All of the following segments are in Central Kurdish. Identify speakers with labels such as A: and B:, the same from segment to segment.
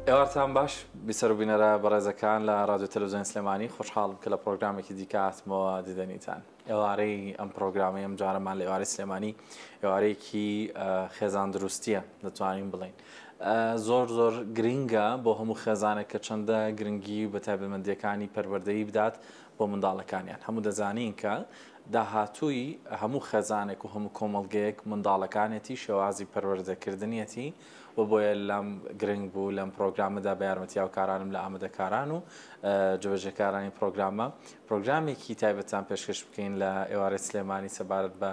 A: ئێوارتان باش بیسەر و بینەرە بەڕێزەکان لە ڕادیۆ تەلەڤزیۆنی سلێمانی، خۆشحاڵم کە لە پڕۆگرامێکی دیکە هاتمەوە دیدەنیتان. ئێوارەی ئەم پڕۆگرامەی ئەم جارەمان لە ئێوارەی سلێمانی ئێوارەیەکی خێزان دروستیە دەتوانین بڵێین. زۆر زۆر گرنگە بۆ هەموو خێزانێک کە چەندە گرنگی بە تایبەتمەندییەکانی پەروەردەیی بدات بۆ منداڵەکانیان. هەموو دەزانین کە داهاتووی هەموو خێزانێک و هەموو کۆمەڵگەیەک منداڵەکانێتی، شێوازی پەروەردەکردنیەتی و بۆیە لام گرنگ بوو لەم پڕۆگرامەدا بە یارمەتی هاوکارانم لە ئامادەکاران و جێبەجێکارانی پڕۆگرامە پڕۆگرامێکی تایبەتان پێشکەش بکەین لە ئێوارەی سلێمانی سەبارەت بە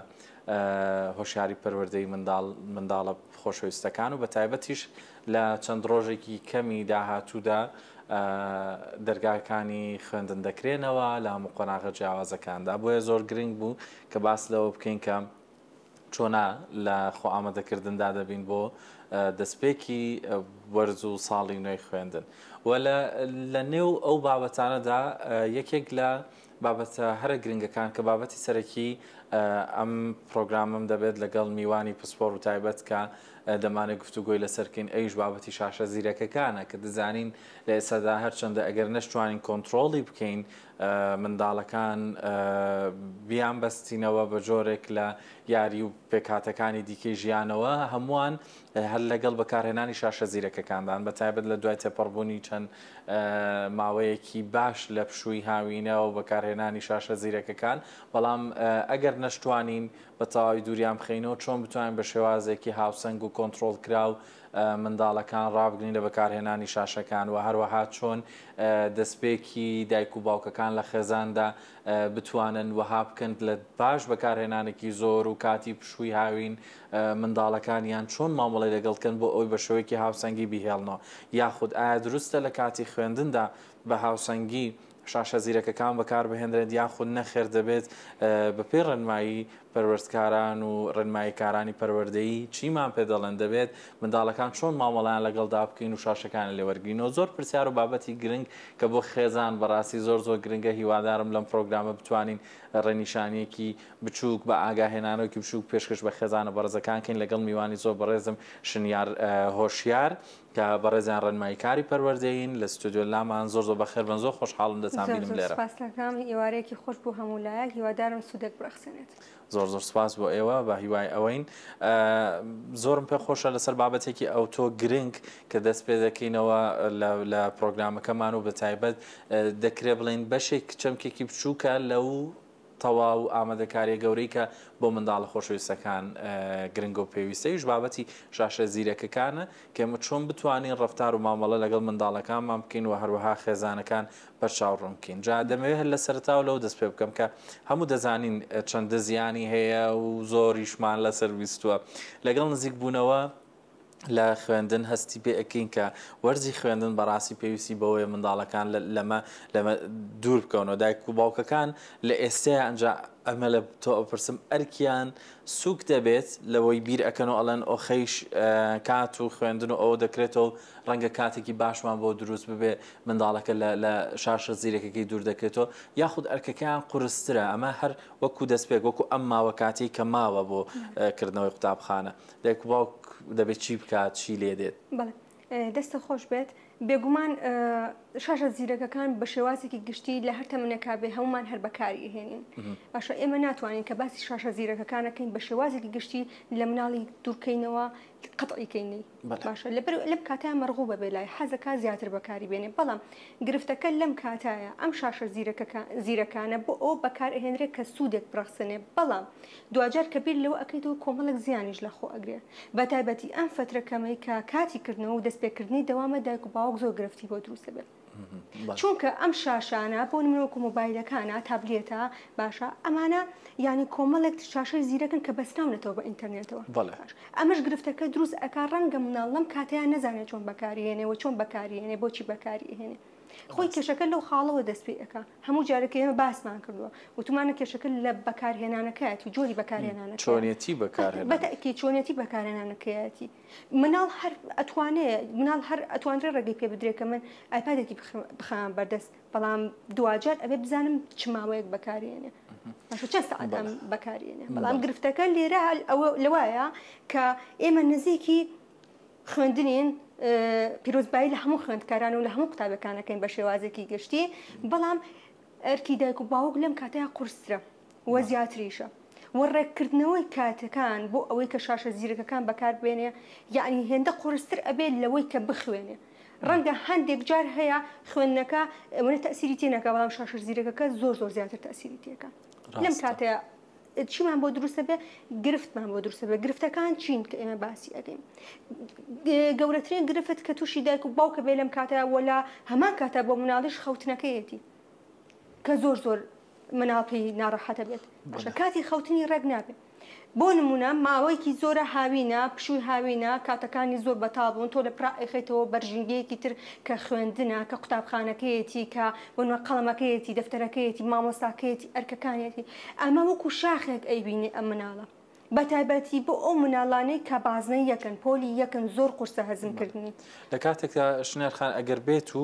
A: هۆشیاری پەروەردەی منداڵ منداڵە خۆشەویستەکان و بە تایبەتیش لە چەند ڕۆژێکی کەمی داهاتوودا دەرگاکانی خوێندن دەکرێنەوە لە هەموو قۆناغە جیاوازەکاندا بۆیە زۆر گرنگ بوو کە باس لەوە بکەین کە چۆنا لە خۆ ئامادەکردندا دەبین بۆ دەستپێکی وەرز و ساڵی نوێی خوێندن و لە نێو ئەو بابەتانەدا یەکێک لە بابەتە هەرە گرنگەکان کە بابەتی سەرەکی ئەم پرۆگرامم دەبێت لەگەڵ میوانی پسپۆر و تایبەت کە دەمانێت گفتوگۆی لەسەرکەین ئەویش بابەتی شاشە زیرەکەکانە کە دەزانین لە ئێستادا هەرچەندە ئەگەر نەشتوانین کۆنتڕۆڵی بکەین منداڵەکان بیانبەستینەوە بە جۆرێک لە یاری و پێکهاتەکانی دیکەی ژیانەوە هەمووان هەر لەگەڵ بەکارهێنانی شاشە زیرەکەکاندان بە تایبەت لە دوای تێپەڕبوونی چەند ماوەیەکی باش لە پشووی هاوینە و بەکارهێنانی شاشە زیرەکەکان بەڵام ئەگەر نەشتوانین بە تەواوی دووریان بخەینەوە چۆن بتوانین بە شێوازێکی هاوسەنگ و کۆنتڕۆڵکراو منداڵەکان ڕابگرین لە بەکارهێنانی شاشەکان و هەروەها چۆن دەستپێکی دایک و باوکەکان لە خێزاندا بتوانن وەها بکەن لە پاش بەکارهێنانێکی زۆر و کاتی پشووی هاوین منداڵەکانیان چۆن مامەڵەی لەگەڵ کەن بۆ ئەوەی بە شێوەیەکی هاوسەنگی بیهێڵنەوە یاخود ئایا دروستە لە کاتی خوێندندا بە هاوسەنگی شاشە زیرەکەکان بەکاربهێنرێت یاخود نەخێر دەبێت بەپێی ڕێنمایی پەروەردکاران و ڕێنماییکارانی پەروەردەیی چیمان پێ دەڵێن دەبێت منداڵەکان چۆن مامەڵەیان لەگەڵدا بکەین و شاشەکانیان لێ وەرگرینەوە زۆر پرسیار و بابەتی گرنگ کە بۆ خێزان بەڕاستی زۆر زۆر گرنگە هیوادارم لەم پرۆگرامە بتوانین ڕێنیشانیەکی بچووک بە ئاگاهێنانەوەکی بچووک پێشکەش بە خێزانە بەڕێزەکان کەین لەگەڵ میوانی زۆر بەڕێزم شنیار هۆشیار کە بەڕێزیان ڕێنماییکاری پەروەردەیین لە ستۆدیۆ لامان زۆر زۆر بەخێر بن زۆر خۆشحاڵم دەتان
B: زۆر
A: بینم
B: زۆر
A: لێرە.
B: سوپاس دەکەم ئێوارەیەکی خۆش بۆ هەموو لایەک هیوادارم سوودێک بڕەخسێنێت.
A: زۆر زۆر سوپاس بۆ ئێوە بە هیوای ئەوەین زۆرم پێ خۆشە لەسەر بابەتێکی ئەوتۆ گرنگ کە دەست پێ دەکەینەوە لە پرۆگرامەکەمان و بە تایبەت دەکرێ بڵێین بەشێک چەمکێکی بچووکە لەو تەواو ئامادەکاریە گەورەی کە بۆ منداڵە خۆشەویستەکان گرنگە و پێویستە ئەویش بابەتی شاشە زیرەکەکانە کە ئێمە چۆن بتوانین ڕەفتار و مامەڵە لەگەڵ منداڵەکانمان بکەین و هەروەها خێزانەکان بەرچاو ڕوون بکەین جا دەمەوێت هەر لە سەرەتاوە لەوە دەست پێ بکەم کە هەموو دەزانین چەندە زیانی هەیە و زۆریشمان لەسەر ویستووە لەگەڵ نزیکبوونەوە لە خوێندن هەستی پێ ئەکەین کە وەرزی خوێندن بەڕاستی پێویستی بەوەیە منداڵەکان لەمە لەمە دوور بکەونەوە دایک و باوکەکان لە ئێستەیە ئەنجا ئەمە لە تۆ ئەپرسم ئەرکیان سوک دەبێت لەوەی بیر ئەکەن و ئەڵێن ئۆخەیش کات و خوێندن و ئەوە دەکرێتەوە ڕەنگە کاتێکی باشمان بۆ دروست ببێ منداڵەکە لە شاشە زیرەکەکەی دوور دەکرێتەوە یاخود ئەرکەکەیان قورسترە ئەمە هەر وەکو دەستپێک وەکو ئەم ماوە کاتێک کە ماوە بۆ کردنەوەی قوتابخانە دایک و باوک دەبێت چی بکات چی لێ دێت؟
B: بەڵێ دەستت خۆش بێت بێگومان شاشە زیرەکەکان بە شێوازێکی گشتی لە هەر تەمەنێکا بێ هەمومان هەر بەکاری ئەهێنین باشە ئێمە ناتوانین کە باسی شاشە زیرەکەکانەکەین بە شێوازێکی گشتی لە مناڵی دوورکەینەوە قەتعی کەینی باشە لەبەر لەم کاتە مەرغوبە بێ لای حەزەکە زیاتر بەکاری بێنێ بەڵام گرفتەکە لەم کاتایە ئەم شاشە زیرەکانە بۆ ئەوە بەکار ئەهێنرێت کە سوودێک بڕەخسێنێ بەڵام دواجار کە بیر لەوە ئەکەیتەوە کۆمەڵێک زیانیش لە خۆ ئەگرێ بە تایبەتی ئەم فەترە کەمەی کە کاتی کردنەوە و دەستپێکردنی دەوامە دایک و باوک زۆر گرفتی بۆ دروست ئەبێ چونکە ئەم شاشانە بۆ نمونە وەکو مۆبایلەکانە تابلێتە باشە ئەمانە یعنی کۆمەڵێک شاشەی زیرەکن کە بەستراونەتەوە بە ئینتەرنێتەوە ئەمەش گرفتەکە دروست ئەکا ڕەنگە مناڵ لەم کاتەیان نەزانێت چۆن بەکاریێنێ و چۆن بەکاریێنێ بۆچی بەکاریێنێ خۆی کێشەکە لەو خاڵەوە دەست پێ ئەکا هەموو جارێک ئێمە باسمان کردووە وتومانە کێشەکە لە بەکارهێنانەکەیەتی جۆری بەکارهێنانەکە
A: چۆنیەتی بەکارهێنان
B: بەتەئکید چۆنیەتی بەکارهێنانەکەیەتی مناڵ هەر ئەتوانێ مناڵ هەر ئەتوانرێ ڕێگەی پێ بدرێ کە من ئایپادێکی بخەمە بەردەست بەڵام دواجار ئەبێ بزانم چ ماوەیەک بەکارێنێ باشە چەند سەعات ئەم بەکارێنێ بەڵام گرفتەکە لێرە ئەوە لەوایە کە ئێمە نزیکی خوێندنین پیرۆزبایی لە هەموو خوێندکاران و لە هەموو قوتابیەکان ئەکەین بە شێوازێکی گشتی، بەڵام ئەرکی دایک و باوک لەم کاتەیا قورسترە و زیاتریشە و ڕێککردنەوەی کاتەکان بۆ ئەوەی کە شاشە زیرەکەکان بەکاربێنێ یەعنی هێندە قورستر ئەبێت لەوەی کە بخوێنێ. ڕەنگە هەندێک جار هەیە خوێندنەکە ئەوەنە تەئسیری تێ نەکا بەڵام شاشە زیرەکەکە زۆر زۆر زیاتر تەئسیری تێکا. لەم کاتەیا چیمان بۆ دروستە بێ؟ گرفتمان بۆ دروستە بێ. گرفتەکان چین کە ئێمە باسی ئەکەین؟ گەورەترین گرفت کە تووشی دایک و باوکە بێ لەم کاتە وە لە هەمان کاتە بۆ مناڵیش خەوتنەکەیەتی کە زۆر زۆر مناڵ پێی ناڕەحەتە بێت. باشە کاتی خەوتنی ڕێک نابێ. بۆ نمونە ماوەیەکی زۆرە هاوینە، پشووی هاوینە، کاتەکانی زۆر بەتاڵ بوون، تۆ لە پڕا ئەیخەیتەوە بەر ژینگەیەکی تر کە خوێندنە، کە قوتابخانەکەیەتی، کە بۆ نمونە قەڵەمەکەیەتی، دەفتەرەکەیەتی، مامۆستاکەیەتی، ئەرکەکانیەتی، ئەمە وەکو شاخێک ئەیبینێ ئەم مناڵە. بەتایبەتی بۆ ئەو مناڵانەی کە بازنەی یەکن، پۆلی یەکن، زۆر قورسە هەزم کردنی.
A: لە کاتێکدا شنیار خان ئەگەر بێت و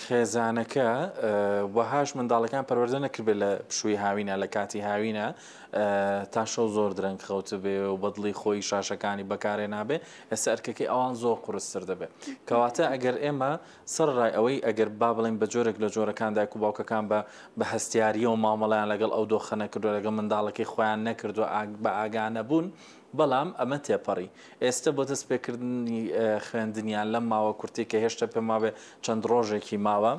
A: خێزانەکە وەهاش منداڵەکان پەروەردە نەکردبێت لە پشووی هاوینە لە کاتی هاوینە تا شەو زۆر درەنگ خەوتبێ و بەدڵی خۆی شاشەکانی بەکارێنابێ ئێستا ئەرکەکەی ئەوان زۆر قورستر دەبێت کەواتە ئەگەر ئێمە سەرڕای ئەوەی ئەگەر با بڵێین بە جۆرێک لە جۆرەکان دایک و باوکەکان بە بە هەستیارییەوە مامەڵەیان لەگەڵ ئەو دۆخە نەکردووە، لەگەڵ منداڵەکەی خۆیان نەکردووە، بە ئاگا نەبوون، بەڵام ئەمە تێپەڕی. ئێستە بۆ دەستپێکردنی خوێندنیان لەم ماوە کورتەی کە هێشتا پێم وابێ چەند ڕۆژێکی ماوە،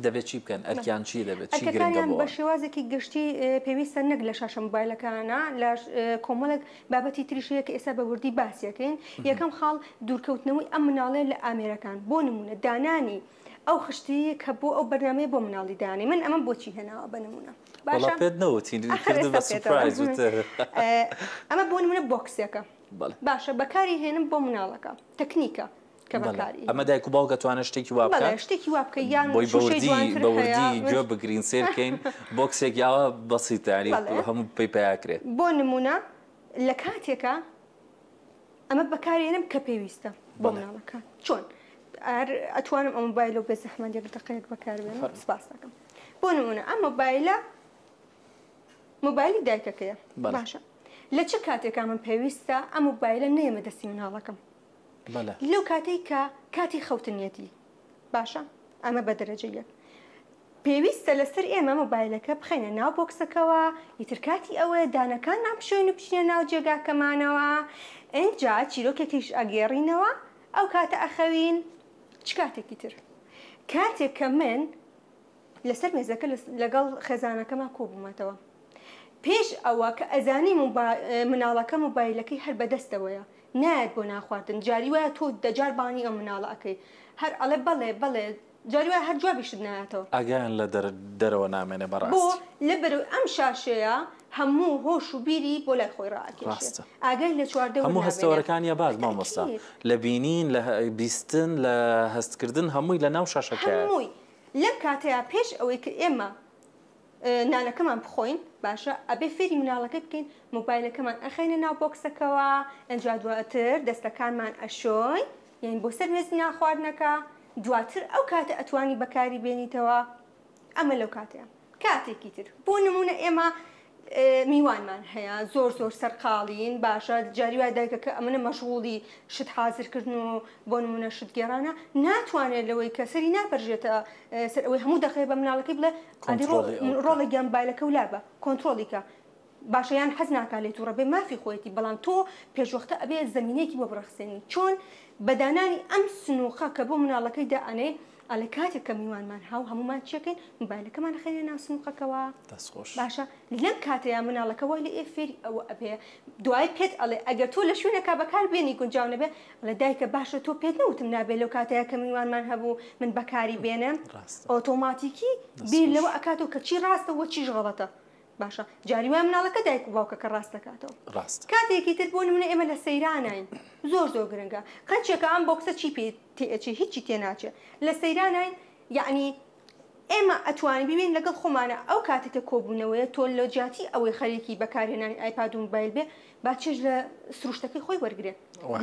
A: دەبێت چی بکەن؟ ئەرکیان چی دەبێت؟ چی گرنگە
B: ئەرکەکانیان
A: بۆ
B: بە
A: ئەوان؟
B: شێوازێکی گشتی پێویستە نەک لە شاشە مۆبایلەکانە، لە کۆمەڵێک بابەتی تریش هەیە کە ئێستا بە وردی باسی ئەکەین. یەکەم خاڵ دوورکەوتنەوەی ئەم مناڵەیە لە ئامێرەکان، بۆ نموونە دانانی ئەو خشتەیە کە بۆ ئەو بەرنامەیە بۆ مناڵی دانێ. من ئەمەم بۆچی هێناوە بە نموونە؟
A: وەڵا
B: باشە
A: پێت نەوتین
B: ئاخر
A: کردت
B: ئێستا
A: بە
B: پێت ئەڵێم.
A: سوپرایز وتت.
B: ئەمە بۆ نموونە بۆکسێکە.
A: بەڵێ.
B: باشە بەکاری هێنم بۆ مناڵەکە. تەکنیکە کە
A: بەڵێ
B: بەکاری
A: ئەمە دایک و باوک ئەتوانێت شتێکی وا
B: بەڵێ
A: بکات؟
B: شتێکی وا بکە یان
A: بۆی
B: شوشەی
A: بەوردی
B: جوانتر هەیە
A: بەوردی
B: من
A: گوێ بگرین سەیر کەین بۆکسێک یاوە بەسیتە یانی
B: بەڵێ
A: هەموو پێی پەیا کرێ.
B: بۆ نموونە لە کاتێکا ئەمە بەکارێنم کە پێویستە بۆ
A: بەڵێ.
B: مناڵەکان چۆن ئەر ئەتوانم ئەم مۆبایلە و بێ زەحمەت یەک دقەیەک بەکاربێنم
A: فەرموو.
B: سپاس دەکەم بۆ نموونە ئەم مۆبایلە مۆبایلی دایکەکەیە
A: بەڵێ.
B: باشە لە چ کاتێکا من پێویستە ئەم مۆبایلە نەیەمە دەستی مناڵەکەم
A: بەڵێ.
B: لەو کاتەی کە کاتی خەوتنیەتی باشە ئەمە بە دەرەجە یەک پێویستە لەسەر ئێمە مۆبایلەکە بخەینە ناو بۆکسەکەوە ئیتر کاتی ئەوەیە دانەکانمان بشۆین و بچینە ناو جێگاکەمانەوە ئینجا چیرۆکێکیش ئەگێڕینەوە ئەو کاتە ئەخەوین چ کاتێکی تر کاتێک کە من لەسەر مێزەکە لەگەڵ خێزانەکەما کۆبوومەتەوە پێش ئەوە کە ئەزانی مناڵەکە مۆبایلەکەی هەر بەدەستەوەیە نایەت بۆ ناخواردن جاری وایە تۆ دەجار بانگی ئەو مناڵە ئەکەی هەر ئەڵێ بەڵێ بەڵێ جاری وایە هەر جوابیشت نایەتەوە.
A: ئاگایان لە دەرەوە نامێنێ
B: بۆ؟
A: بەڕاستی.
B: لەبەرئەوەی ئەم شاشەیە هەموو هۆش و بیری بۆ لای خۆی ڕائەکێشێ
A: ڕاستە.
B: ئاگای لە چواردەور
A: هەموو
B: نامێنێ.
A: هەستەوەرەکانی ئەبات مامۆستا
B: بەتەئکید.
A: لە بینین لە بیستن لە هەستکردن هەمووی لە ناو شاشەکەیە.
B: هەمووی. لەم کاتەیا پێش ئەوەی کە ئێمە نانەکەمان بخۆین باشە ئەبێ فێری مناڵەکەی بکەین مۆبایلەکەمان ئەخەینە ناو بۆکسەکەوە ئەنجا دواتر دەستەکانمان ئەشۆین یانی بۆ سەر مێزی نان خواردنەکە دواتر ئەو کاتە ئەتوانی بەکاری بێنیتەوە ئەمە لەو کاتەیە کاتێکی تر بۆ نمونە ئێمە میوانمان هەیە زۆر زۆر سەرقاڵین باشە جاری وایە دایکەکە ئەمنە مەشغوڵی شت حازرکردن و بۆ نمونە شت گێڕانە ناتوانێت لەوەی کە سەری ناپەرژێتە سەر ئەوەی هەموو دەقەیە بە مناڵەکەی بڵێ ئەدی
A: کۆنترۆڵی ئەو بکە.
B: ڕۆڵە گیان مۆبایلەکە و لابە کۆنترۆڵی کە باشە یان حەز ناکا لێ توڕە بێ مافی خۆیەتی بەڵام تۆ پێشوەختە ئەبێ زەمینەیەکی بۆ بڕەخسێنی چۆن بە دانانی ئەم سنوقە کە بۆ مناڵەکەی دائەنێ ئەڵێ کاتێک کە میوانمان هاو هەموومان چیەکەین مۆبایلەکەمان ئەخەینە ناو سنوقەکەوە
A: دەست خۆش.
B: باشە لەم کاتەیا مناڵەکە وای لێ ئێ فێری ئەوە ئەبێ دوای پێت ئەڵێ ئەگەر تۆ لە شوێنێکا بەکار بێنی گونجاو نەبێ ئەڵێ دایکە باشە تۆ پێت نەوتم نابێ لەو کاتەیا کە میوانمان هەبوو من بەکاری بێنم
A: ڕاستە.
B: ئۆتۆماتیکی
A: دەست
B: بیر
A: خۆش.
B: لەوە ئەکاتەوە کە چی ڕاستە وە چیش غەڵەتە باشە جاری وایە مناڵەکە دایک و باوکەکە ڕاست دەکاتەوە.
A: ڕاستە.
B: کاتێکی تر بۆ نمونە ئێمە لە سەیراناین زۆر زۆر گرنگە قەچێکە ئەم بۆکسە چی پێ تێ ئەچێ هیچی تێ ناچێ لە سەیراناین یەعنی ئێمە ئەتوانین ببین لەگەڵ خۆمانە ئەو کاتێک کە کۆبوونەوەیە تۆ لە جیاتی ئەوەی خەریکی بەکارهێنانی ئایپاد و موبایل بێ با چێژ لە سروشتەکەی خۆی وەرگرێ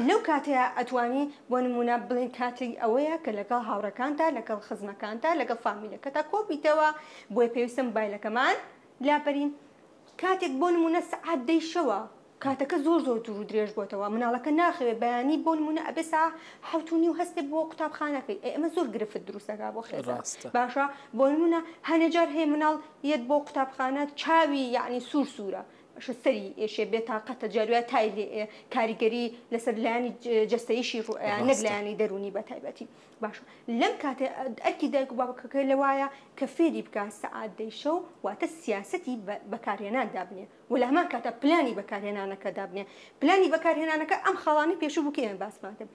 B: لەو کاتەیە ئەتوانی بۆ نمونە بڵێن کاتێک ئەوەیە کە لەگەڵ هاوڕێکانتا لەگەڵ خزمەکانتا لەگەڵ فامیلەکەتا کۆبیتەوە بۆیە پێویستە موبایلەکەمان لابەرین کاتێک بۆ نمونە سەعات دەی شەوە. کاتەکە زۆر زۆر دوور و درێژ بۆتەوە مناڵەکە ناخەوێ بەیانی بۆ نمونە ئەبێ سا 7:30 هەستێ بۆ قوتابخانەکەی. ئێ ئەمە زۆر گرفت دروستەکە بۆ خێزان. باشە بۆ نمونە هەنێ جار هەیە مناڵ یەت بۆ قوتابخانە چاوی یعنی سوور سوورە، باشە سەری ئێشێ، بێتاقەتە، جاروایە تای لێ کاریگەری لەسەر لایەنی جەستەییشی ڕوئەیە نەک لایەنی دەروونی بە تایبەتی. باشە لەم کاتێ ئەرکی دایک و باوکەکە لەوایە کە فێری بکا سەعات دەی شەو واتە سیاسەتی بەکارهێنان دابنێ و لە هەمان کاتا پلانی بەکارهێنانەکە دابنێ. پلانی بەکارهێنانەکە ئەم خاڵانەی پێشوو بوو کە ئێمە باسمان کرد.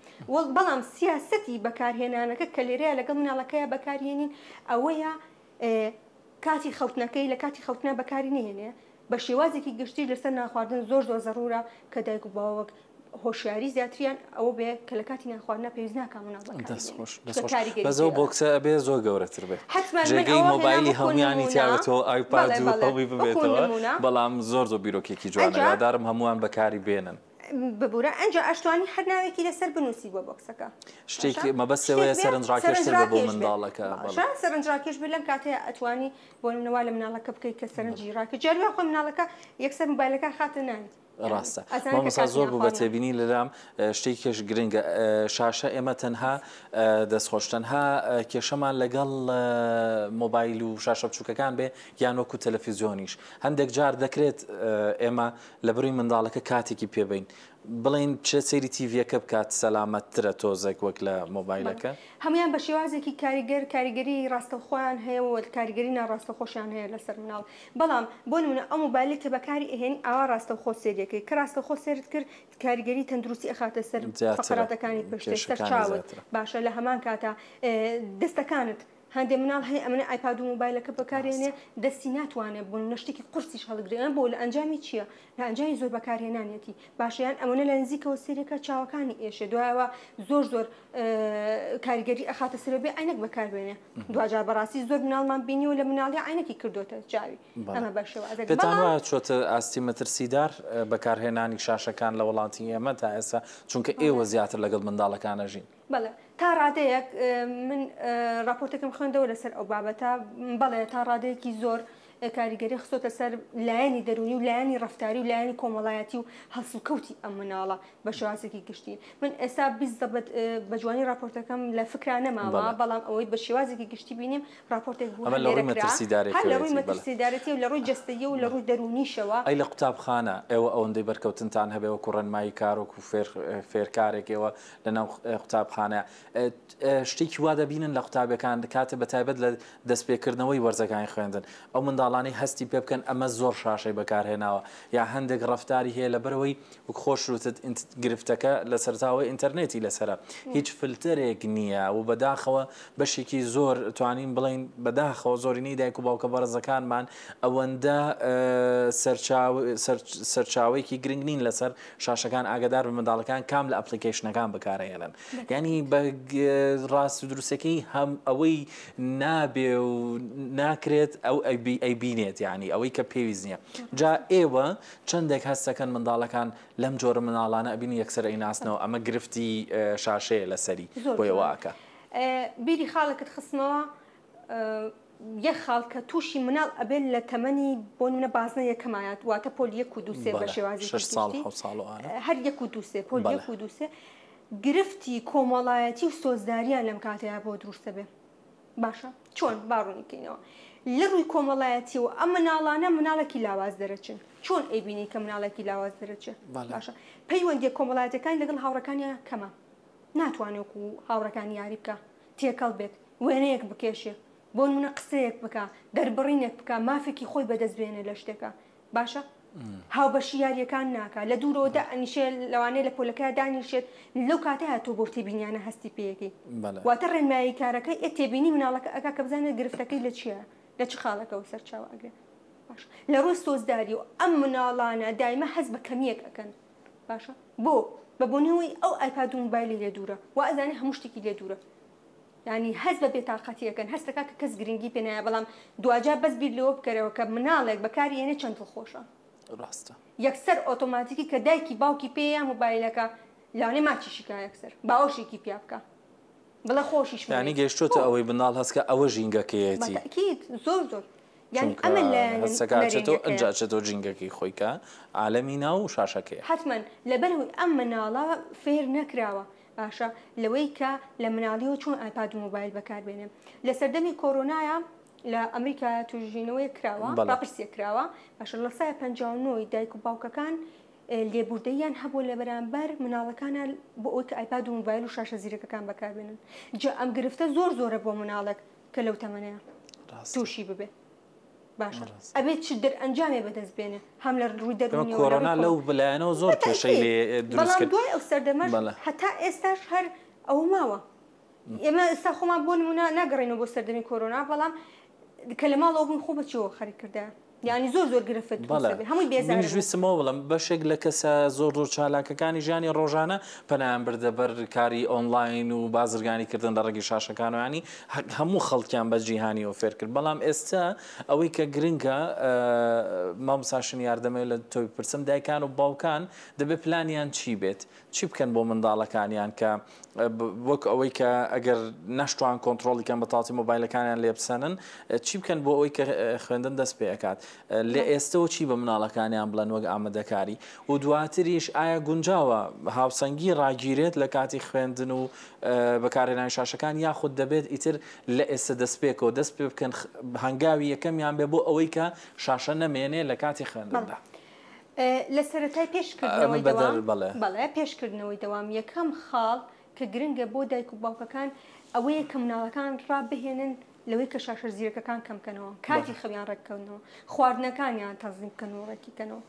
B: بەڵام سیاسەتی بەکارهێنانەکە کە لێرەیە لەگەڵ مناڵەکەیا بەکارهێنین ئەوەیە کاتی خەوتنەکەی لە کاتی خەوتنا بەکاری نەهێنێ. بە شێوازێکی گشتیش لەسەر نانخواردن زۆر زۆر زەڕوورە کە دایک و باوک هۆشیاری زیاتریان ئەوە بێ کە لە کاتی نانخواردنا پێویست ناکا مناڵ بەکاری
A: دەست خۆش دەست خۆش بەس ئەو بۆکسە ئەبێ زۆر گەورەتر بێ جێگەی مۆبایلی هەمویانی تیاوێتەوە ئایپاد و هەمووی ببێتەوە بەڵام زۆر زۆر بیرۆکێکی جوانە هیوادارم هەمووان بەکاری بێنن.
B: ببورە ئەنجا ئەشتوانی هەر ناوێکی لەسەر بنووسی بۆ بۆکسەکە
A: شتێکی مەبەستەوەیە سەرنجڕاکێشتر بێ بۆ منداڵەکە
B: باشە سەرنجڕاکێش بێ لەم کاتەیە ئەتوانی بۆ نمونە وا لە مناڵەکە بکەیت کە سەرنجی ڕاکە جاری وا خۆی مناڵەکە یەکسەر مۆبایلەکە خاتە ناوی
A: ڕاستە مامۆستا زۆر بوو بە تێبینی لەلام شتێکی کێش گرنگە شاشە ئێمە تەنها دەستخۆش تەنها کێشەمان لەگەڵ مۆبایل و شاشە بچووکەکان بێ یان وەکو تەلەفیزیۆنیش هەندێک جار دەکرێت ئێمە لە بڕی منداڵەکە کاتێکی پێبین بڵێین بچێت سەیری تیڤیەکە بکات سەلامەتترە تۆزێک وەک لە مۆبایلەکە.
B: هەموویان بە شێوازێکی کاریگەر کاریگەری ڕاستەوخۆیان هەیە و کاریگەری ناڕاستەوخۆشیان هەیە لەسەر مناڵ بەڵام بۆ نمونە ئەو مۆبایلەی کە بەکاری ئەهێنی ئاوا ڕاستەوخۆ سەیری ئەکەی کە ڕاستەوخۆ سەیرت کرد کاریگەری تەندروستی ئەخاتە سەر فەقەراتەکانی پشتت سەر چاوت باشە لە هەمان کاتا دەستەکانت هەندێ مناڵ هەیە ئەمەنە ئایپاد و مۆبایلەکە بەکارێنێ دەستی ناتوانێت بۆ نمونە شتێکی قورسیش هەڵگرێ ئەمە بۆ لە ئەنجامی چییە لە ئەنجامی زۆر بەکارهێنانیەتی باشە یان ئەمەنە لە نزیکەوە سەیرەکە چاوەکانی ئێشێ دوایەوە زۆر زۆر کاریگەری ئەخاتە سەر بێ عینەک بەکاربێنێ دواجار بەڕاستی زۆر مناڵمان بینیوە لە مناڵی عینەکی کردوتە چاوی ئەمە بە شێوازێک
A: پێتان وایە چۆتە ئاستی مەترسیدار بەکارهێنانی شاشەکان لە وڵاتی ئێمە تا ئێستا چونکە ئێوە زیاتر لەگەڵ منداڵەکان ئەژین؟
B: بەڵێ تا ڕادەیەک من ڕاپۆرتێکم خوێندەوە لەسەر ئەو بابەتە بەڵێ تا ڕادەیەکی زۆر کاریگەری خستۆتە سەر لایەنی دەروونی و لایەنی ڕەفتاری و لایەنی کۆمەڵایەتی و هەڵسوکەوتی ئەم مناڵە بە شێوازێکی گشتی من ئێستا بیزەبت بە جوانی ڕاپۆرتەکەم لە فکرا نەماوە بەڵام ئەوەی بە شێوازێکی گشتی بینیم ڕاپۆرتێک بوو
A: ئەمە لە ڕووی مەترسیدارێکەوە
B: هەر لە ڕووی مەترسیدارێتی و لە ڕووی جەستەیی و لە ڕووی دەروونیشەوە.
A: ئەی لە قوتابخانە ئێوە ئەوەندەی بەرکەوتنتان هەبێ وەکوو ڕێنمایی کار وەکوو فێر فێرکارێک ئێوە لەناو قوتابخانە شتێکی وا دەبینن لە قوتابیەکان کاتێ بە تایبەت لە دەستپێکردنەوەی وەرزەکانی خوێندن ئەو منداڵانەی هەستی پێ بکەن ئەمە زۆر شاشەی بەکارهێناوە یا هەندێک ڕەفتاری هەیە لەبەرئەوەی وەک خۆش وتت گرفتەکە لە سەرتاوەی ئینتەرنێتی لەسەرە هیچ فلتەرێک نییە و بەداخەوە بەشێکی زۆر توانین بڵین بەداخەوە زۆرینەی دایک و باوکە بەڕێزەکانمان ئەوەندە سەرچاوەیەکی گرنگ نین لەسەر شاشەکان ئاگادار بن منداڵەکان کام لە ئەپلیکەیشنەکان بەکارئەهێنن یانی بە ڕاست و دروستەکەی هەم ئەوەی نابێ و ناکرێت ئەو ئەیبینێت یعنی ئەوەی کە پێویست نییە جا ئێوە چەندێک هەستەکەن منداڵەکان لەم جۆرە مناڵانە ئەبینی یەکسەر ئەیناسنەوە ئەمە گرفتی شاشەیە لەسەری بۆیە وا ئەکا.
B: بیری خاڵێکت خستمەوە یەک خاڵ کە تووشی مناڵ ئەبێت لە تەمەنی بۆ نمونە بازنە یەکەمایات واتە پۆل یەک و دوو سێ بە شێوازی
A: شەش ساڵ حەوت ساڵ و ئانە
B: هەر یەک و دوو سێ پۆل یەک و دوو سێ گرفتی کۆمەڵایەتی و سۆزداریان لەم کاتەیا بۆ دروستە بێ باشە چۆن با ڕوونی کەینەوە لە ڕووی کۆمەڵایەتیەوە ئەم مناڵانە مناڵێکی لاواز دەرەچن چۆن ئەیبینی کە مناڵێکی لاواز دەرەچێ باشە پەیوەندیە کۆمەڵایەتەکانی لەگەڵ هاوڕەکانیان کەمە ناتوانێت وەکو هاوڕەکانی یاری بکە تێکەڵ بێت وێنەیەک بکێشێ بۆ نمونە قسەیەک بکا دەربڕینێک بکا مافێکی خۆی بەدەست بێنێ لە شتێکا باشە هاوبەشی یاریەکان ناکا لە دوورەوە دائەنیشێ لەوانەیە لە پۆلەکەیا دانیشێت لەو کاتەیا تۆ بەو تێبینیانە هەستی پێیەکەی واتە ڕێنمایی کارەکە ئێ تێبینی مناڵەکە ئەکا کە بزانێت گرفتەکەی لە چییە لە چ خاڵەکەوە سەرچاوە ئەگرێ باش لە ڕووی سۆزداری و ئەم مناڵانە دایمە هەست بە کەمیەک ئەکەن باشە بۆ بە بۆنەوەی ئەو ئایپاد و موبایلی لێ دوورە وا ئەزانێ هەموو شتێکی لێ دوورە یانی هەست بە بێتاقەتی ئەکەن هەست ئەکا کە کەس گرنگی پێ نایە بەڵام دواجار بەس بیر لەوە بکەرەوە کە مناڵێک بەکاری ئێنێ چەند دڵخۆشە.
A: ڕاستە.
B: یەکسەر ئۆتۆماتیکی کە دایکی باوکی پێیا مۆبایلەکە لەوانەیە ماچیشی کا یەکسەر باوەشێکی پیا بکا بڵێ خۆشیشم
A: یانی
B: ئەوێی
A: گەیشتۆتە
B: بۆ؟
A: ئەوەی منداڵ هەست کە ئەوە ژینگەکەیەتی.
B: بە تەئکید زۆر زۆر. یانی
A: چونکە
B: ئەمە لایەنە
A: هەستەکە ئەچێتەوە
B: نەرێنیەکەیە.
A: ئنجا ئەچێتەوە ژینگەکەی خۆی کە عالەمی ناو شاشەکەیە.
B: حەتمەن لەبەرئەوەی ئەم مناڵە فێر نەکراوە باشە لەوەی کە لە مناڵیەوە چۆن ئایپاد و مۆبایل بەکاربێنێ. لە سەردەمی کۆرۆنایا لە ئەمریکا توێژینەوەیەک کراوە،
A: بەڵێ.
B: ڕاپرسیەک کراوە، باشە لە سای 59 ی دایک و باوکەکان لێبوردەییان هەبووە لە بەرامبەر مناڵەکانا بۆ ئەوەی کە ئایپاد و مۆبایل و شاشە زیرەکەکان بەکاربێنن. جا ئەم گرفتە زۆر زۆرە بۆ مناڵێک کە لەو تەمەنەیە
A: ڕاستە.
B: تووشی ببێ. باشە
A: ڕاستە.
B: ئەبێ چ دەرئەنجامێ بەدەست بێنێ هەم لە ڕووی
A: ئێمە
B: دەروونیەوە لە ڕووی
A: کۆرۆنا
B: کۆم
A: لەو لایەنەوە زۆر کێشەی
B: بەتەئکید
A: لێ دروست
B: بەڵام
A: کرد.
B: دوای ئەو سەردەمەش
A: بەڵێ.
B: هەتا ئێستاش هەر ئەوە ماوە. ئێمە ئێستا خۆمان بۆ نموونە ناگەڕێینەوە بۆ سەردەمی کۆرۆنا بەڵام کە لە ماڵەوە بووین خۆ بە چیەوە خەریک کردایە. یانی زۆر زۆر گرفت دروست
A: بەڵێ
B: ئەبێ هەمووی بێزار
A: منیش
B: ئەبن.
A: ویستم ئەوە بڵێم بەشێک لە کەسە زۆر زۆر چالاکەکانی ژیانی ڕۆژانە پەنایان بردە بەر کاری ئۆنلاین و بازرگانی کردن لە ڕێگەی شاشەکانەوە ینی هەموو خەڵکیان بە جیهانیەوە فێر کرد بەڵام ئێستا ئەوەی کە گرنگە مامۆستا شنیار دەمەوێت لە تۆ بپرسم دایکان و باوکان دەبێت پلانیان چی بێت چی بکەن بۆ منداڵەکانیان کە وەک ئەوەی کە ئەگەر نەشتوان کۆنتڕۆڵی کەن بە تەواوەتی مۆبایلەکانیان لێ بسەنن چی بکەن بۆ ئەوەی کە خوێندن دەست پێ ئەکات لە ئێستەوە چی بە مناڵەکانیان بڵێن وەک ئامادەکاری و دواتریش ئایا گونجاوە هاوسەنگی ڕاگیرێت لە کاتی خوێندن و بەکارهێنانی شاشەکان یاخود دەبێت ئیتر لە ئێستا دەستپێکەوە دەست پێ بکەن هەنگاوی یەکەمیان بێ بۆ ئەوەی کە شاشە نەمێنێ لە کاتی خوێندندا؟
B: لە سەرەتای پێش کردنەوەی دەوام، بەڵێ پێش کردنەوەی دەوام یەکەم خاڵ کە گرنگە بۆ دایک و باوکەکان ئەوەیە کە مناڵەکان ڕابهێنن لەوەی کە شاشە زیرەکەکان کەم بکەنەوە، کاتی خەویان ڕێک بکەنەوە، خواردنەکانیان تەنزیم بکەن و ڕێکی کەنەوە.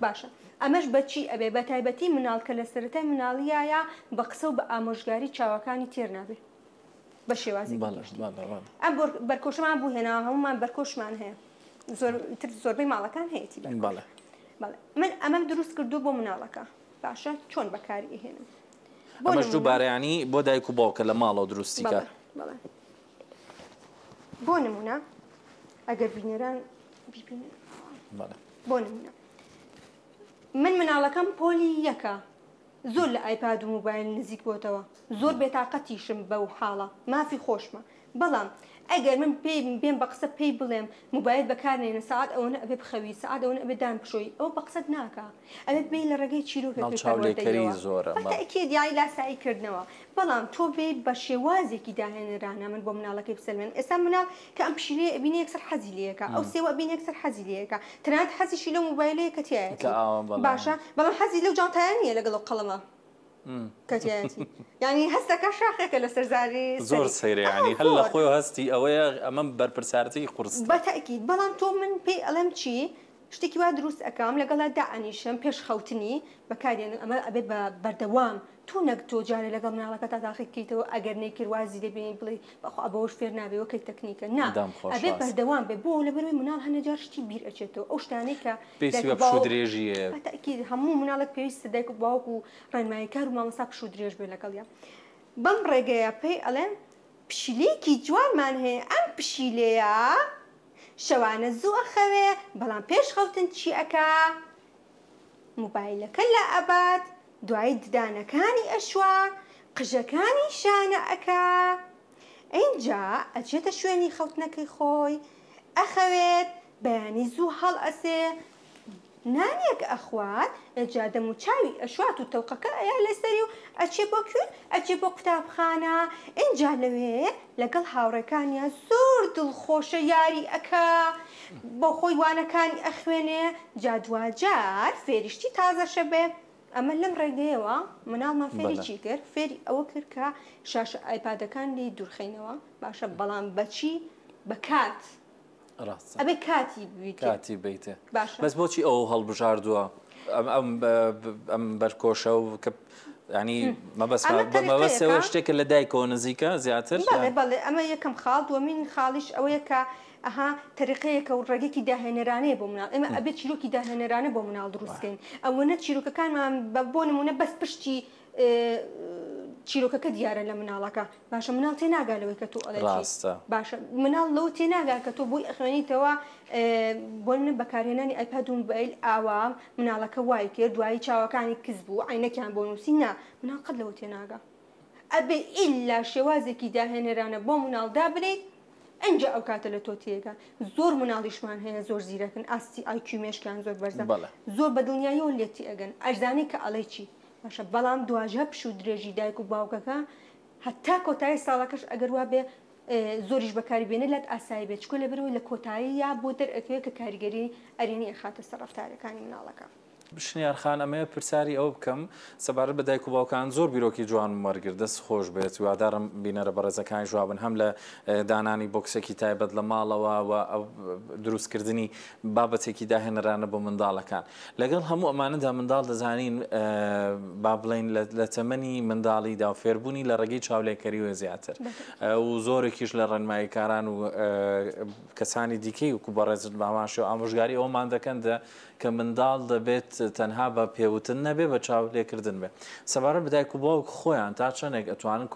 B: باشە ئەمەش بە چی ئەبێ؟ بە تایبەتی مناڵ کە لە سەرەتای مناڵیایە بە قسە و بە ئامۆژگاری چاوەکانی تێر نابێ بە شێوازێکی گشتی. ئەم بەرکۆشەمان بۆ هێناوە، هەموومان بەرکۆشمان هەیە. زۆر تر زۆربەی ماڵەکان هەیەتی بەرکۆش.
A: بەڵێ.
B: بەڵێ من ئەمەم دروست کردو بۆ مناڵەکە. باشە چۆن بەکاری ئەهێنم؟ بۆ
A: ئەمەش
B: نموونە
A: دووبارە یانی بۆ دایک و باوکە لە ماڵەوە دروستی کە.
B: بەڵێ بەڵێ بۆ نموونە ئەگەر بینەران بیبینن.
A: بەڵێ.
B: بۆ نموونە من مناڵەکەم پۆلی یەکە زۆر لە ئایپاد و موبایل نزیک بۆتەوە زۆر بێتاقەتیشم بەو حاڵە مافی خۆشمە بەڵام ئەگەر من پێی بێم بە قسە پێی بڵێم موبایل بەکار نێنە سەعات ئەوەنە ئەبێ بخەوی سەعات ئەوەنە ئەبێ دان بشۆی ئەوە بە قسەت ناکا ئەبێ بێی لە ڕێگەی چیرۆکێکی
A: چاولێکەری
B: پەروەردەییەوە
A: زۆرە
B: بە
A: بەڵێ.
B: تەئکید یانی لاسایی کردنەوە بەڵام تۆ بێی بە شێوازێکی داهێنەرانە من بۆ مناڵەکەی بسەلمێنم ئێستا مناڵ کە ئەم پشیلەیە ئەبینێ یەکسەر حەزی لێ ئەکا ئەو سێوە ئەبینێ یەکسەر حەزی لێ ئەکا تەنانەت حەزیشی لەو مۆبایلەیە کە
A: کە
B: تیایەتی
A: ئاوا بەڵێ
B: باشە بەڵام حەزی لەو جانتایە نییە لەگەڵ ئەو قەڵەمە کە تیایەتی یانی هەستەکە شاخێکە لەسەر زاری
A: زۆر
B: سەری
A: سەیرە
B: ئەها
A: یانی هەر لە
B: زۆر
A: خۆی هەستی ئەوەیە ئەمە بەرپرسیارەتێکی قورسترە.
B: بە تەئکید بەڵام تۆ من پێی ئەڵێم چی شتێکی وا دروست ئەکەم لەگەڵا دائەنیشم پێش خەوتنی بەکاریێنم ئەمە ئەبێ بە بەردەوام تۆ نەک تۆ جارێ لەگەڵ مناڵەکەتا تاقی بکەیتەوە ئەگەر نەیکرد وازی لێ بێنی بڵێی بەخوا بەوەش فێر نابێ وەکەی تەکنیکە نا
A: دەم خۆش
B: ئەبێ
A: ڕاستە.
B: بەردەوام بێ بۆ لەبەرئەوەی مناڵ هەنێ جار شتی بیر ئەچێتەوە ئەو شتانەی کە
A: پێویستی
B: دایک
A: بە
B: و
A: پشوو
B: باوک
A: درێژی هەیە.
B: بە تەئکید هەموو مناڵێک پێویستە دایک و باوک و ڕێنماییکار و مامۆستا پشوو درێژ بێ لەگەڵیا بەم ڕێگەیە پێی ئەڵێن پشیلەیەکی جوانمان هەیە ئەم پشیلەیە شەوانە زوو ئەخەوێ بەڵام پێش خەوتن چی ئەکا؟ موبایلەکە لائەبات دوایی ددانەکانی ئەشوا قژەکانی شانە ئەکا ئینجا ئەچێتە شوێنی خەوتنەکەی خۆی ئەخەوێت بەیانی زوو هەڵئەسێ نانێک ئەخوات ئێجا دەم و چاوی ئەشوات و تەوقەکە ئەیا لەسەری و ئەچێ بۆ کوێ؟ ئەچێ بۆ قوتابخانە ئینجا لەوێ لەگەڵ هاوڕێکانیا زۆر دڵخۆشە یاری ئەکا بۆ خۆی وانەکانی ئەخوێنێ جا دواجار فێری شتی تازەشە بێ ئەمە لەم ڕێگەیەوە مناڵمان فێری
A: بەڵێ.
B: چی کرد؟ فێری ئەوە کرد کە شاشە ئایپادەکان لێی دوورخەینەوە باشە بەڵام بەچی؟ بە کات
A: ڕاستە.
B: ئەبێ کاتی بیتێ.
A: کاتی بیتێ.
B: باشە.
A: بەس بۆچی ئەو هەڵبژاردووە ئەم ئەم ئەم بەرکۆشە و کە ینی مەبەست
B: ئەمە
A: مەبەستەوە
B: تەریقەیەکە.
A: شتێکە لە دایکەوە نزیکە زیاتر
B: بەڵێ
A: یان؟
B: بەڵێ ئەمە یەکەم خاڵ دووەمین خاڵیش ئەوەیە کە ئەها تەریقەیەکە و ڕێگەیەکی داهێنەرانەیە بۆ مناڵ ئێمە ئەبێ چیرۆکی داهێنەرانە بۆ مناڵ دروست بکەین ئەوەنە چیرۆکەکانمان بە بۆ نمونە بەس پشتی چیرۆکەکە دیارە لە مناڵەکە باشە مناڵ تێناگا لەوەی کە تۆ ئەڵێی چی
A: ڕاستە.
B: باشە مناڵ لەوە تێناگا کە تۆ بۆی ئەخوێنیتەوە بۆ نمونە بەکارهێنانی ئایپاد و مۆبایل ئاوا مناڵەکە وای کرد دوایی چاوەکانی کز بوو عەینەکیان بۆ نووسی نا مناڵ قەت لەوە تێناگا ئەبێ ئیلا شێوازێکی داهێنەرانە بۆ مناڵ دابنێیت. ئەنجا ئەو کاتە لە تۆ تێگا. زۆر مناڵیشمان هەیە زۆر زیرەکن ئاستی IQ مێشکیان زۆر بەرزە زۆر بە دڵنیاییەوە لێت تێئەگەن ئەشزانێ کە ئەڵێی چی باشە بەڵام دواجار پشوو درێژی دایک و باوکەکە هەتا کۆتایی ساڵەکەش ئەگەر وابێ زۆریش بەکاری بێنێ لات ئاسایی بێت چکە لەبەرەوەی لە کۆتایی یا بۆ دەرئەکەوێت کە کاریگەری ئەرێنی ئەخاتە سەر ڕەفتارەکانی مناڵەکە.
A: شنیار خان ئەمەوێت پرسیاری ئەوە بکەم سەبارەت بە دایک و باوکان زۆر بیرۆکی جوانم وەرگرت دەست خۆش بێت هیوادارم بینەرە بەڕێزەکانیش وابن هەم لە دانانی بۆکسێکی تایبەت لە ماڵەوە و دروستکردنی بابەتێکی داهێنەرانە بۆ منداڵەکان لەگەڵ هەموو ئەمانەدا منداڵ دەزانین با بڵێین لە تەمەنی منداڵیدا و فێربوونی لە ڕێگەی چاولێکەریەوە زیاتر و زۆرێکیش لە ڕێنماییکاران و کەسانی دیکەی وەکو بەڕێزت باماشێ و ئامۆژگاری ئەومان دەکەن کە منداڵ دەبێت تەنها بە پێوتن نەبێ بە چاو لێکردن بێ. سەبارەت بە دایک و باوک خۆیان تا چەندێک ئەتوانن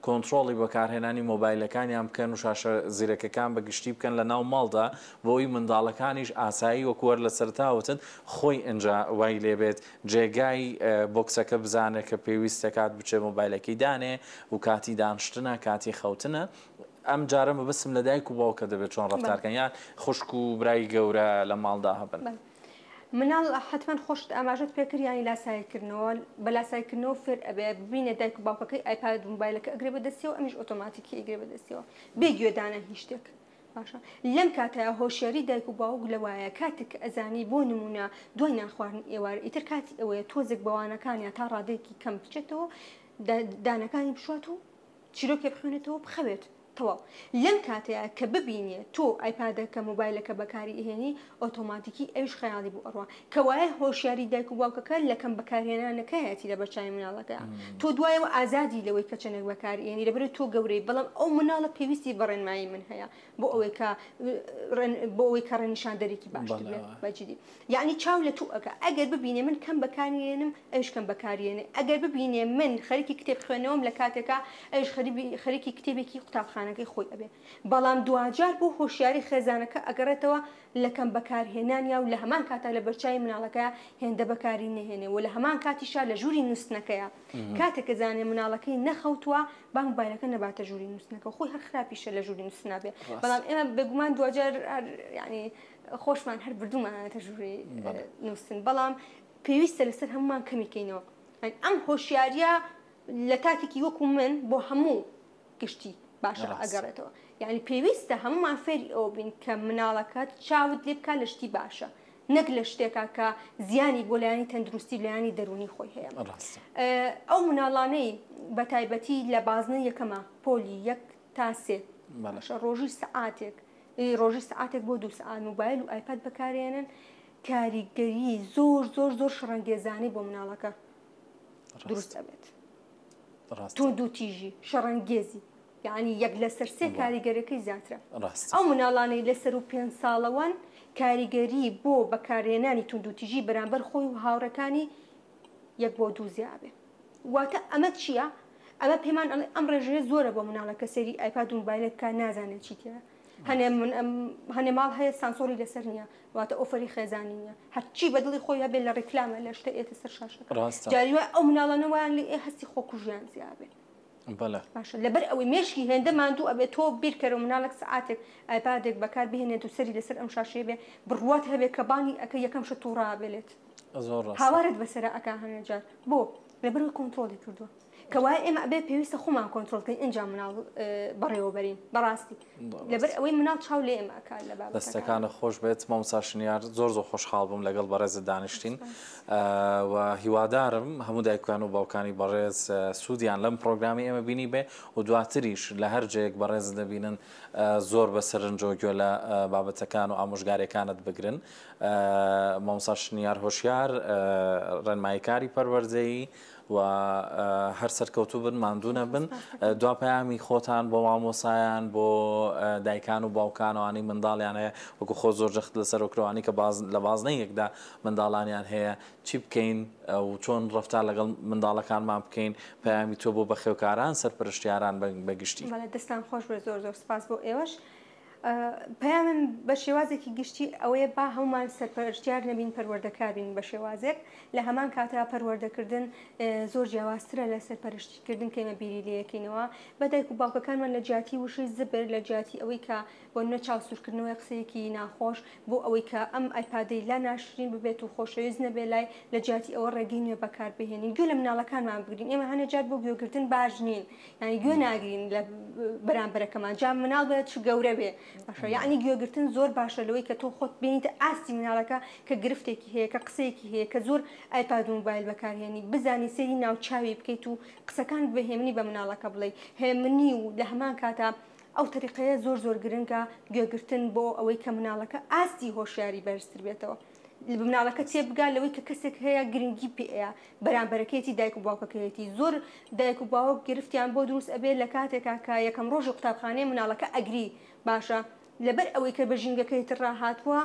A: کۆنتڕۆڵی بەکارهێنانی مۆبایلەکانیان بکەن و شاشە زیرەکەکان بە گشتی بکەن لە ناو ماڵدا بۆ ئەوی منداڵەکانیش ئاسایی وەکو هەر لە سەرەتا وتت خۆی ئینجا وای لێبێت جێگای بۆکسەکە بزانێت کە پێویست دەکات بچێ مۆبایلەکەی دانێ و کاتی دانشتنە کاتی خەوتنە ئەم جارە مەبەستم لە دایک و باوکە دەبێت چۆن ڕەفتار کەن یان خوشک و برای گەورە لە ماڵدا هەبن.
B: مناڵ حەتمەن خۆشت ئاماژەت پێکرد یانی لاساییکردنەوە بە لاساییکردنەوە فێر ئەبێ ببینێ دایک و باوکەکەی ئایپاد و موبایلەکە ئەگرێ بە دەستیەوە ئەمیش ئۆتۆماتیکی ئەیگرێ بە دەستیەوە بێ گوێدانە هیچ شتێک باشە لەم کاتەیا هۆشیاری دایک و باوک لەوایە کاتێک کە ئەزانی بۆ نمونە دوای نان خواردن ئێوارە ئیتر کاتی ئەوەیە تۆزێک بەوانەکانیا تا ڕادەیەکی کەم بچێتەوە دانەکانی بشوات و چیرۆکێ بخوێنێتەوە بخەوێت تەواو لەم کاتەیا کە ببینێ تۆ ئایپادەکە مۆبایلەکە بەکاری ئەهێنی ئۆتۆماتیکی ئەویش خەیاڵی بۆ ئەڕوا کەوایە هۆشیاری دایک و باوکەکە لە کەم بەکارهێنانەکەیەتی لە بەرچاوی مناڵەکەیا تۆ دوایەوە ئازادی لەوەی کە چەندێک بەکاری ئەهێنی لەبەرئەوەی تۆ گەورەی بەڵام ئەو مناڵە پێویستی بە ڕێنمایی من هەیە بۆ ئەوەی کە بۆ ئەوەی کە ڕێنیشاندەرێکی باشتر بێت بە جدی یەعنی چاو لە تو ئەکا ئەگەر ببینێ من کەم بەکاری یەنم ئەویش کەم بەکاری یەنێ ئەگەر ببینێ من خەریکی کتێب خوێندنەوەم لە کاتێکا ئەویش خەریکی کتێبێکی قوتابخانەکەی خۆی ئەبێ بەڵام دواجار بۆ هۆشیاری خێزانەکە ئەگەڕێتەوە لە کەم بەکارهێنانیا و لە هەمان کاتا لە بەرچاوی مناڵەکەیا هێندە بەکاری نەهێنێ و لە هەمان کاتیشا لە ژووری نووستنەکەیا کاتێک کە زانێ مناڵەکەی نەخەوتووە با موبایلەکە نەباتە ژووری نووستنەکە خۆی هەر خراپیشە لە ژووری نووستنا بێ بەڵام ئێمە بێگومان دواجار هەر یعنی خۆشمان هەر بردوومانەتە ژووری نووستن بەڵام پێویستە لەسەر هەمومان کەمی کەینەوە ئەم هۆشیاریە لە تاکێکی وەکو من بۆ هەموو گشتی باشە ئەگەڕێتەوە یعنی پێویستە هەمومان فێری ئەوە بین کە مناڵەکەت چاوت لێ بکە لە شتی باشە نەک لە شتێکا کە زیانی بۆ لایەنی تەندروستی لایەنی دەروونی خۆی هەیە ئەو مناڵانەی بە تایبەتی لە بازنە یەکەمە پۆلی یەک تا سێ باشە ڕۆژی سەعاتێک ڕۆژی سەعاتێک بۆ دوو سەعات موبایل و ئایپاد بەکارێنن کاریگەری زۆر زۆر زۆر شەڕەنگێزانەی بۆ مناڵەکە دروست ئەبێت توندوتیژی شەڕەنگێزی یعنی یەک لەسەر سێ کاریگەرەکەی زیاترە ئەو مناڵانەی لەسەر و پێ ساڵەوەن کاریگەری بۆ بەکارهێنانی توندوتیژی بەرامبەر خۆی و هاوڕەکانی یەک بۆ دوو زیابێ واتە ئەمە چییە؟ ئەمە پێمان ئەڵێ ئەم ڕێژەیە زۆرە بۆ مناڵە کە سەیری ئایپاد و موبایلێک بکات نازانێت چی تیایە هەنێ من هەنێ ماڵ هەیە سانسۆری لەسەر نییە واتە ئۆفەری خێزانی نییە هەرچی بە دڵی خۆی هەبێت لە ڕیکلامە لە شتە ئێتە سەر شاشەکە
A: ڕاستە
B: جاری وای ئەو مناڵانە وایان لێ ئێ هەستی خۆکوژیان زیابێ
A: بەڵێ
B: باشە لەبەر ئەوەی مێشکی هێندە ماندوو ئەبێت تۆ بیرکەرەوە مناڵێک سەعاتێک ئایپادێک بەکار بهێنێت و سەری لەسەر ئەم شاشەیە بێ بڕوات هەبێت کە بانگی ئەکە یەکەم شت تووڕە ئەبێ لێت
A: زۆر ڕاستە
B: هاوارت بەسەرا ئەکا هەنێ جار بۆ لەبەرئەوەی کۆنترۆڵی کردووە کەوایە ئێمە ئەبێ پێویستە خۆمان کۆنترۆڵ بکەین ئینجا مناڵ بەڕێوە بەرین بەڕاستی لەبەر ئەوەی مناڵ چاو لێ ئێمە ئەکات لە بابەتەکان.
A: دەستەکانت خۆش بێت مامۆستا شنیار زۆر زۆر خۆشحاڵ بووم لەگەڵ بەڕێزت دانیشتین و هیوادارم هەموو دایکان و باوکانی بەڕێز سوودیان لەم پرۆگرامی ئێمە بینی بێ و دواتریش لە هەر جێیەک بەڕێزت دەبینن زۆر بە سەرنجەوە گوێ لە بابەتەکان و ئامۆژگاریەکانت بگرن مامۆستا شنیار هۆشیار ڕێنماییکاری پەروەردەیی و هەر سەرکەوتوو بن ماندوو نەبن دوا پەیامی خۆتان بۆ مامۆسایان بۆ دایکان و باوکان ئەوانەی منداڵیان هەیە وەکو خۆ زۆر جەخت لەسەر وکرەوانی کە باز لە بازنەی یەکدا منداڵانیان هەیە چی بکەین و چۆن ڕەفتار لەگەڵ منداڵەکانمان بکەین پەیامی تۆ بۆ بەخێوکاران سەرپەرشتیاران بە گشتی.
B: بەڵێ دەستان خۆش بێت زۆر زۆر سپاس بۆ ئێوەش. پەیامم بە شێوازێکی گشتی ئەوەیە با هەمومان سەرپەرشتیار نەبین پەروەردەکار بین بە شێوازێک لە هەمان کاتا پەروەردەکردن زۆر جیاوازترە لە سەرپەرشتیکردن کە ئێمە بیری لێیەکەینەوە بە دایک و باوکەکانمان لە جیاتی وشەی زبر لە جیاتی ئەوەی کە بۆ نمونە چاوسوورکردنەوەی قسەیەکی ناخۆش بۆ ئەوەی کە ئەم ئایپادەی لا ناشرین ببێت و خۆشەویست نەبێت لای لە جیاتی ئەوە ڕێگەی نوێ بەکاربهێنین گوێ لە مناڵەکانمان بگرین ئێمە هەنێ جار بۆ گوێگرتن باش نین یعنی گوێ ناگرین لە بەرامبەرەکەمان جا مناڵ بێت چ گەورە بێ باشە یعنی گوێگرتن زۆر باشە لەوەی کە تۆ خۆت بینیتە ئاستی مناڵەکە کە گرفتێکی هەیە کە قسەیەکی هەیە کە زۆر ئایپاد و موبایل بەکارهێنی بزانی سەیری ناوچاوی بکەیت و قسەکان بە هێمنی بە مناڵەکە بڵێ هێمنی و لە هەمان کاتا ئەو تەریقەیە زۆر زۆر گرنگە گوێگرتن بۆ ئەوەی کە مناڵەکە ئاستی هۆشیاری بەرزتر بێتەوە مناڵەکە تێبگا لەوەی کە کەسێک هەیە گرنگی پێەیە بەرامبەرەکەیەتی دایک و باوکەکەیەتی زۆر دایک و باوک گرفتیان بۆ دروست ئەبێت لە کاتێکا کە یەکەم ڕۆژی قوتابخانەیە مناڵەکە ئەگری باشە لەبەر ئەوەی کە بە ژینگەکەی تر ڕاهاتووە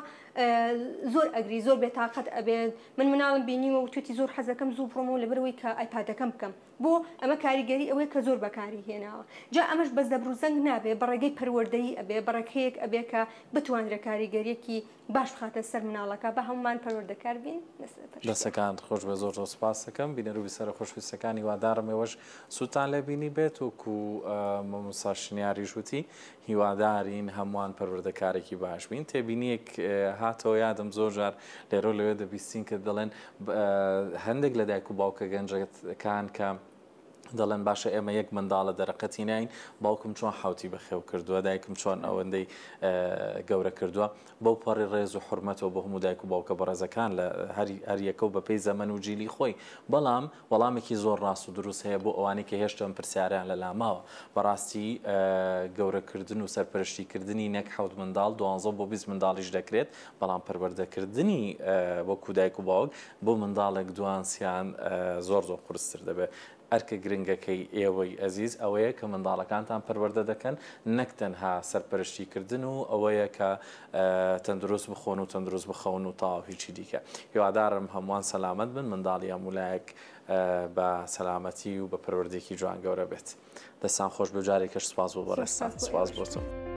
B: زۆر ئەگری زۆر بێتاقەت ئەبێت من مناڵم بینیوە وتوێتی زۆر حەزەکەم زوو بڕۆمەوە لەبەرئەوەی کە ئایپادەکەم بکەم بۆ ئەمە کاریگەری ئەوەیە کە زۆر بەکاری هێناوە جا ئەمەش بە زەبر و زەنگ نابێ بە ڕێگەی پەروەردەیی ئەبێ بە ڕێگەیەک ئەبێ کە بتوانرێ کاریگەریەکی باش بخاتە سەر مناڵەکە با هەموومان پەروەردەکار بین لەسەر
A: دەستەکانت خۆش بێت زۆر زۆر سوپاست دەکەم بینەر و بیسەرە خۆشویستەکان هیوادارم ئێوەش سوودتان لێ بینی بێت وەکو مامۆستا شنیاریش وتی هیوادارین هەمووان پەروەردەکارێکی باش بین تێبینیەک هاتەوە یادم زۆر جار لێرەو لەوێ دەبیستین کە دەڵێن هەندێک لە دایک و باوکە گەنجەکان کە دەڵێن باشە ئێمە یەک منداڵە دەرەقەتی ناین باوکم چۆن حوتی بەخێو کردووە دایکم چۆن ئەوەندەی گەورە کردووە بەو پەڕی ڕێز و حرمەتەوە بۆ هەموو دایک و باوکە بەڕێزەکان لە هەر یەکە و بەپێی زەمەن و جیلی خۆی بەڵام وەڵامێکی زۆر ڕاست و دروست هەیە بۆ ئەوانەی کە هێشتا ئەم پرسیارەیان لەلا ماوە. بەڕاستی گەورەکردن و سەرپەرشتیکردنی نەک حەوت منداڵ، دوانزە بۆ 20 منداڵیش دەکرێت، بەڵام پەروەردەکردنی وەکو دایک و باوک بۆ منداڵێک دوان سیان زۆر زۆر قورستر دەبێت. ئەرکە گرنگەکەی ئێوەی ئەزیز ئەوەیە کە منداڵەکانتان پەروەردە دەکەن نەک تەنها سەرپەرشتیکردن و ئەوەیە کە تەندروست بخۆن و تەندروست بخەون و تەواو هیچی دیکە. هیوادارم هەمووان سەلامەت بن منداڵی هەموو لایەک بە سەلامەتی و بە پەروەردەیەکی جوان گەورە بێت. دەستان خۆش بێ و جارێکەش سوپاس بۆ بەڕێزتان. سوپاس بۆ تۆ.